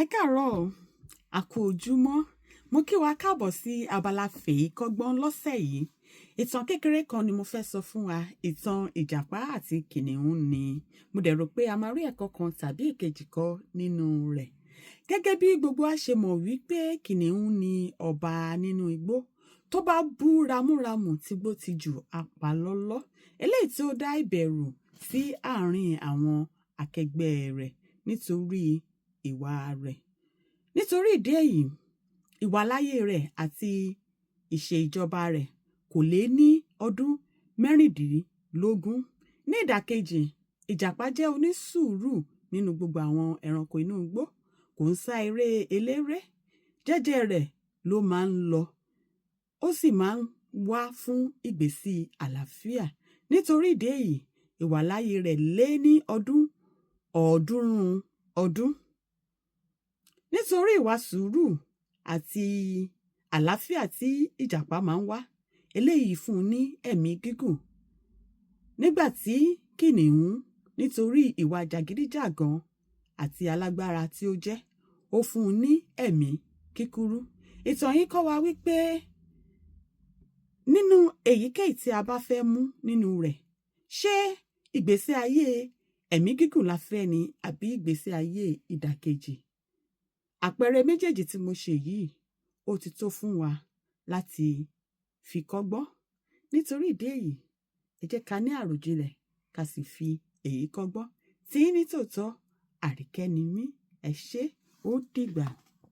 Ẹ káàárọ̀ o, a kú ojúmọ́. Mo kí wa káàbọ̀ sí abala fèyí kọ́gbọ́n lọ́sẹ̀ yìí. Ìtàn kékeré kan ni mo fẹ́ sọ fún wa. Ìtàn ìjàpá àti kìnìún ni. Mo dẹ̀ rò pé a máa rí ẹ̀kọ́ kan tàbí èkejì kọ́ nínú rẹ̀. Gẹ́gẹ́ bí gbogbo wa ṣe mọ̀ wípé kìnìún ni ọba nínú igbó. Tó bá bú ramúramù tígbó tijù apalọ́lọ́. Eléyìí tí ó dá ìbẹ̀rù sí àárín àwọn akẹgbẹ́ rẹ̀ nítorí ìwà rẹ̀. Nítorí ìdí èyí, ìwàláyé rẹ̀ àti ìṣe ìjọba rẹ̀ kò lé ní ọdún 16. Ní ìdàkejì, ìjàpá jẹ́ onísùúrù nínú gbogbo àwọn ẹranko inú igbó. Kò ń sá eré eléré. Jẹ́jẹ́ rẹ̀ ló máa ń lọ. Ó sì máa ń wá fún ìgbésí àlàáfíà. Nítorí ìdí èyí, ìwàláyé rẹ̀ lé ní ọdún 300 ọdún. Nítorí ìwà sùúrù àti àlàáfíà tí ìjàpá máa ń wá, eléyìí fún un ní ẹ̀mí gígùn. Nígbà tí kìnìún, nítorí ìwà jàgídíjàgan àti alágbára tí ó jẹ́, ó fún un ní ẹ̀mí kíkúrú. Ìtàn yìí kọ́ wa wípé nínú èyíkéyìí tí a bá fẹ́ mú nínú rẹ̀, ṣé ìgbésí ayé ẹ̀mí gígùn la fẹ́ ni àbí ìgbésí ayé ìdàkejì? Àpẹẹrẹ méjèèjì tí mo ṣe yìí, ó ti tó fún wa láti fi kọ́gbọ́n. Nítorí ìdí èyí, ẹ jẹ́ ká ní àròjinlẹ̀ ká sì fi èyí kọ́gbọ́n. Tiyín ní tòótọ́, Àríkẹ́ ni mí. Ẹ ṣé, ó dìgbà.